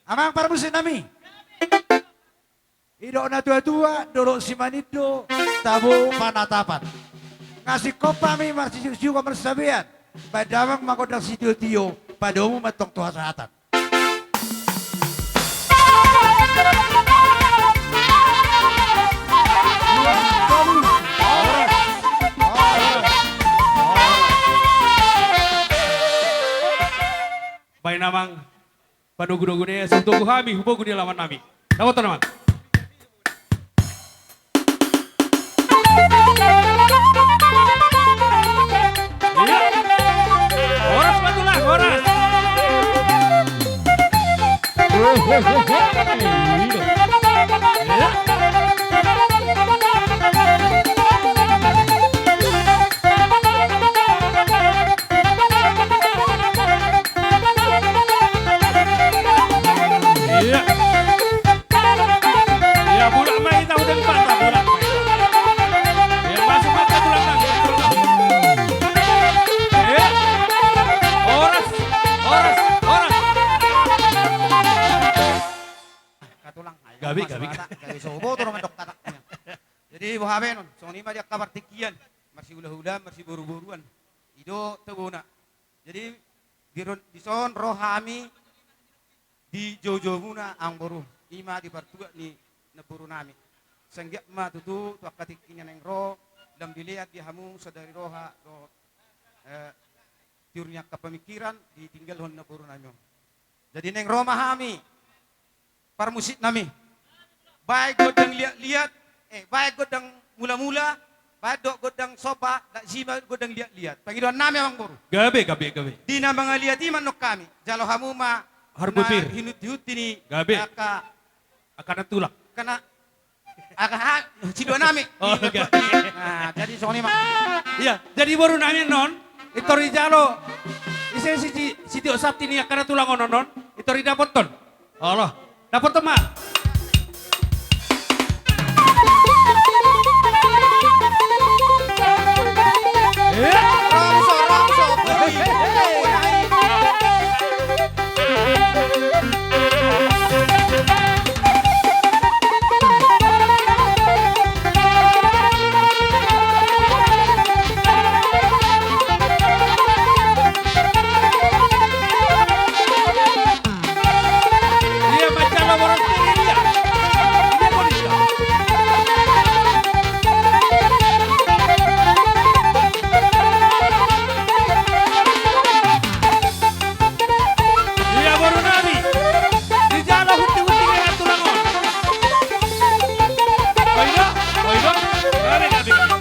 Amang parmusik nami. Didok na tua-tua, dolok simanindo, tabo panatapan. Nga singkop hami marsiuk-siuk marsabean. Baen damang ma gondang sitio-tio, padomu ma antong tu hasahatan. Baen amang, padogu-dogu ni, asa hutogu hami, hubogu di alaman nami. Dapotan amang. Iya. Horas ma tulang, horas. Iya. Iya. Iya, bulak ma hita, udah lupa, tak bulak. Iya, masuk ma tulang nang. Iya. Horas, horas, horas. Angka tulang. Gabe, gabe. Gabe, so boto do mandok katakna. Jadi, boha be non, songon i ma di angka partingkian, marsihula-hulaan, marsiboru-boruan. I do tobona. Jadi, di ro-, dison ro hami di jou-joumuna amangboru, ima di partuat ni namboru nami. Sai anggiat ma tutu tu angka tingki na naeng ro, lam dilean di hamu sadari roha dohot, eh, tiur ni angka pamingkiran ditinggalhon namboru nami on. Jadi naeng ro ma hami, parmusik nami. Baen gondang liat-liat, eh, baen gondang mula-mula, baen dohot gondang somba, lak jima gondang liat-liat. Pangidoan nami amangboru. Gabe, gabe, gabe. Di na mangaliat i mandok hami, jalo hamu ma hargo pir, na hinut-hinut i ni. Gabe. Angka, angka na tulang. Angka na Aha, sidua nami. Oh, gabe. Nah, jadi songon i ma. Iya, jadi boru nami annon, intor dijalo. Ise si, si, sitiop santi ni angka na tulang on annon, intor didapothon. Olo, dapothon ma. Iya. Rongso, rongso, boi. Ia boru nami, dijalo hunti-hunti ni angka tulang on. Oi do, oi do. Gabe, gabe, gabe.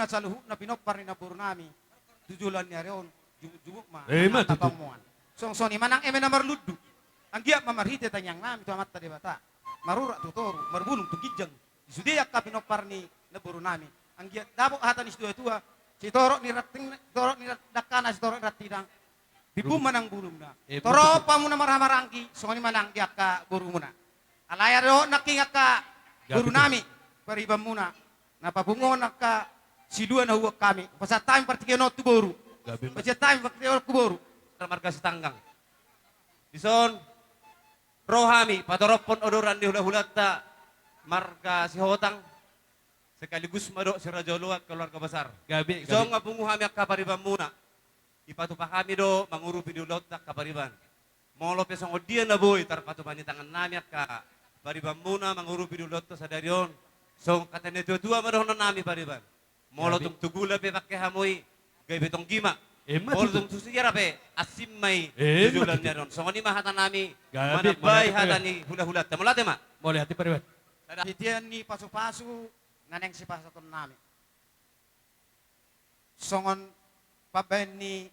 saluhutna pinompar ni namboru nami tu joloan ni ari on, jumuk-jumuk ma. Eh, ima tutu. Songon i ma nang eme na marlundu, anggiat ma marhite tangiang nami tu Amanta Debata, marurat tu toru, marbulung tu ginjang di sude angka pinompar ni namboru nami. Anggiat dapot hata ni situa-tua, sitorop ni ranting, sitorop ni dangkana, sitorop ni rantingna, timbul ma nang bulungna. Eh, betul. Torop hamuna marhahamaranggi, songon i ma nang di angka borumuna. Alai adong nangkin angka boru nami paribanmuna na papunguhon angka silua na huboan hami. Hupasahat hami partingkian on tu boru. Gabe ma. Hupasahat hami partingkian on tu boru. Marga Sitanggang. Dison ro hami patorophon odoran ni hulahulanta marga Sihotang, sekaligus ma dohot si Raja Oloan keluarga besar. Gabe, gabe. Dison nga pungu hami angka paribanmuna. Dipatupa hami do mangurupi di ulaonta angka pariban. Molo pe songon dia na boi tarpatupa ni tangan nami angka paribanmuna mangurupi di ulaonta sadari on, songon hata ni natua-tua ma dohonon nami pariban. Molo tung tu gula pe pangke hamu i, gabe tonggi ma. Ima tutu. Molo tung tu sira pe, asing ma i. Ima tutu. Joloan ni ari on. Songon i ma hata nami. Gabe, manambai hata ni hulahulanta. Mauliate ma. Mauliate pariban. Sada hitian ni pasupasu na naeng sipasahaton nami. Songon pambaen ni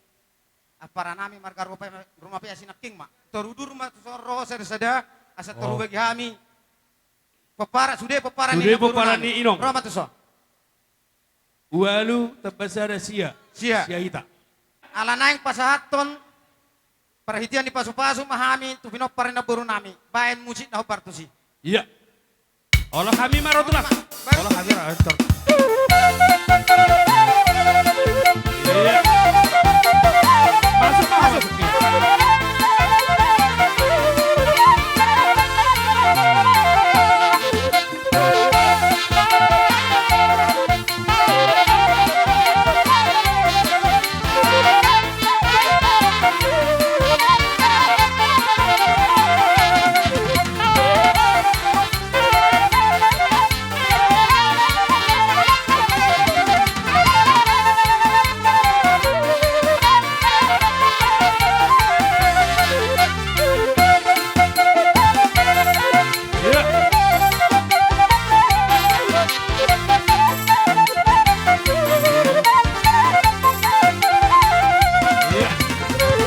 ampara nami marga Ruma Pe-, Ruma Pea Sinangking ma. Toru udur ma tuson ro sada-sada, asa toru bagi hami. Pomparan, sude pomparan ni inong. Ro ma tuson. Ualu tamba sada sia. Sia. Sia hita. Ala naeng pasahathon parhitean ni pasupasu ma hami tu pinompar ni namboru nami, baen musik na hombar tusi. Iya. Olo hami ma ro tulang. Olo hami ro, tor. Iya. Masuk, masuk.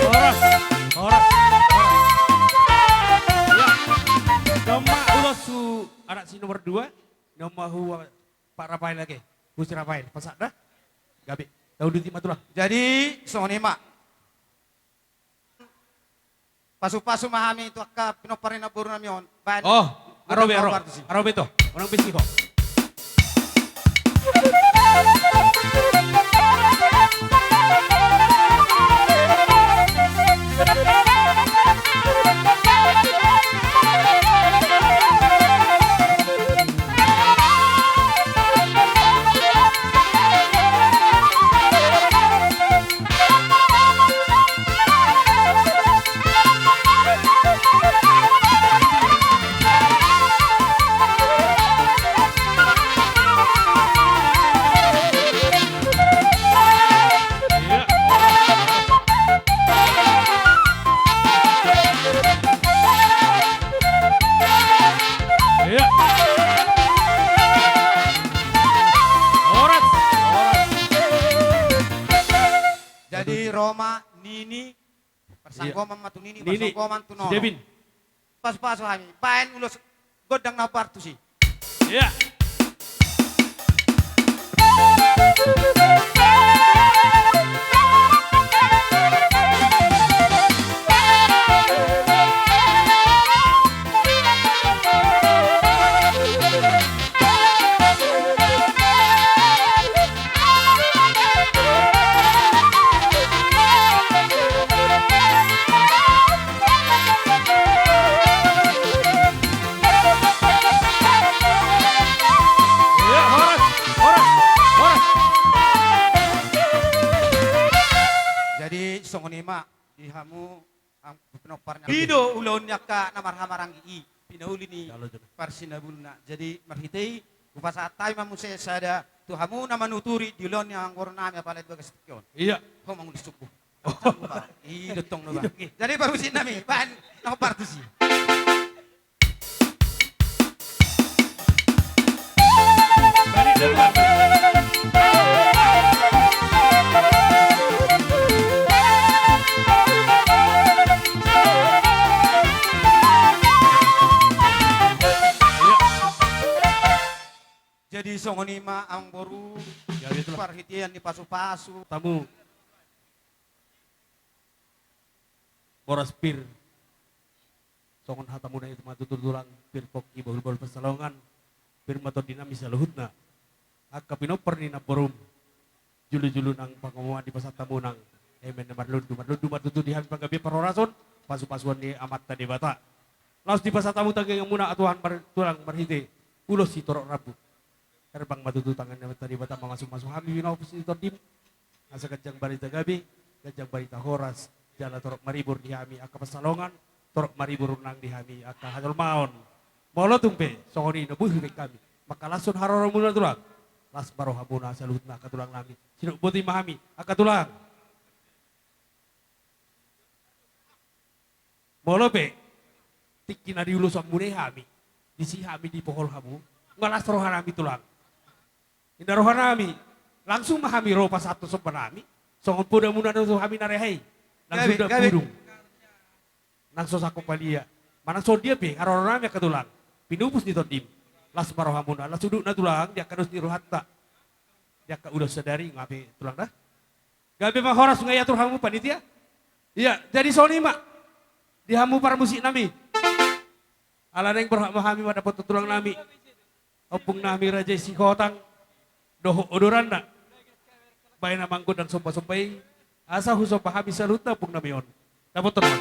Horas, horas, horas. Iya. Domma ulos tu anak si nomor dua, domma hu Pak Rafael ate. Hu si Rafael, pasahat da. Gabe. Tau duti ma tulang. Jadi songon i ma. Pasupasu ma hami tu angka pinompar ni namboru nami on. Baen. Oh, aro be, aro. Aro be to. Unang bisi ho. Iya. Horas, horas. Jadi ro ma nini parsanggoman ma tu nini, parsanggoman tu nono. Pasu-pasu hami, baen ulos gondang na hombar tusi. Iya. Iya, horas, horas, horas. Jadi songon i ma di hamu. Pinompar ni, i do ulaon ni angka na marhahamaranggi i, pinauli ni parsinabulna. Jadi marhite i hupasahat hami ma muse sada tu hamu na manuturi di ulaon ni amangboru nami apala di bagas tingki on. Iya. Ho mangulis sungguh. I do tong no ba. Jadi pamusik nami baen na hombar tusi. Songon i ma amang boru. Ya, betul. Parhitean ni pasu-pasu. Tamu. Boras pir. Songon hatamuna i ma tutu tulang, pir pongki bahulbahul pansalongan, pir ma tondi nami saluhutna. Angka pinompar ni namborum, julu-julu nang pangomoan dipasahat hamu nang eme na marlundu, marlundu ma tutu di hami panggabean parhorason, pasu-pasuon ni Amanta Debata. Laos dipasahat hamu tangginganmuna aturan mar-, tulang marhite ulos sitorop rambu. Herbang ma tutu tangan ni Amanta Debata mamasu-masu hami pinompar ni tondim. Asa ganjang barita gabe, ganjang barita horas, jala torop maribur di hami angka pansalongan, torop maribur nang di hami angka hajolmaon. Molo tung pe songon i na boi hubaen hami mangkalashon haroromuna tulang, las ma rohamuna saluhutna angka tulang nami. Sidok boti ma hami angka tulang. Molo pe tingki na diulosanmuna i hami, disi hami dipohol hamu, nga las roha nami tulang. Inda roha nami, langsung ma hami ro pasahathon somba nami. Songon podamuna do tu hami na rehe i. Nang gabe, suda gabe. Pudung. Nang so sangkop palia. Manang songon dia pe haroro nami angka tulang, pinupus ni tondim. Las ma rohamuna, las udutna tulang di angka dos ni rohanta. Di angka ulos sadari, nga pe tulang da. Gabe ma horas, nga iatur hamu panitia. Ia, jadi songon i ma di hamu parmusik nami. Ala naeng berhak ma hami mandapothon tulang nami, ompung nami Raja i Sihotang dohot odoranna. Baen ma gondang somba-somba i, asa husomba hami saluhutna ompung nami on. Dapothon ma.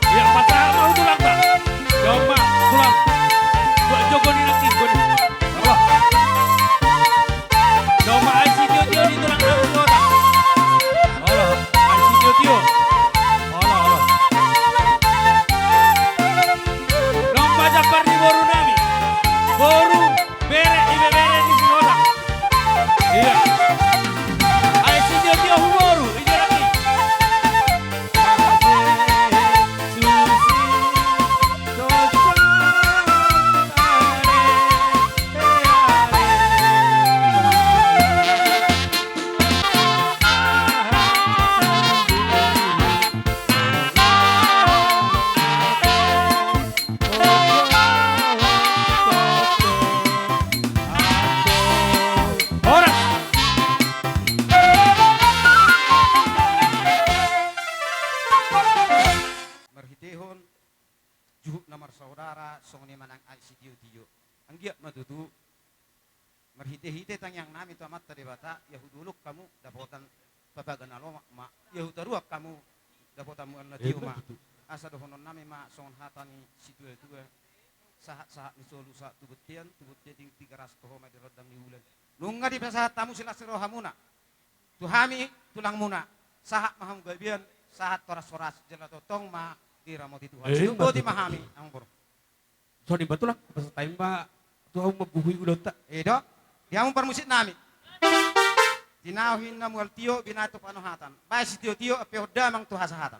Ia, pasahat ma tu tulang, Pak. Jomma, tulang. Buat joko ni nanti, joko ni. Apa? Jomma, ai sitio-tio ni tulang, tulang, tulang. Olo, ai sitio-tio. Olo, olo. Jomma jambar ni boru nami. Boru. Bere, ibebere ni si Hoda. Ia. Ai sitio-tio hu boru, ijo lagi. ai sitio-tio. Anggiat ma tutu marhite-hite tangiang nami tu Amanta Debata, ia hudolok hamu dapotan papaga na lomak ma, ia hutaruan hamu dapotan mual na tio ma. Asa dohonon nami ma songon hata ni situa-tua: Sahat-sahat ni solu sahat tu bontean, tu bontean tingki tiga ras, toho ma di rondang ni bulan. Nunga dipasahat hamu silas ni rohamuna tu hami tulangmuna, sahat ma hamu gabean, sahat horas-horas, jala tongtong ma diramoti Tuhan. Boti ma hami, amang boru. Songon i ma tulang, pasahat hami ma tu hamu mangguhui ulaonta. I do, di hamu parmusik nami. Tinahu ninna mual tio, binahen tu panohatan. Baen sitio-tio, ampe on damang tu hasahatan.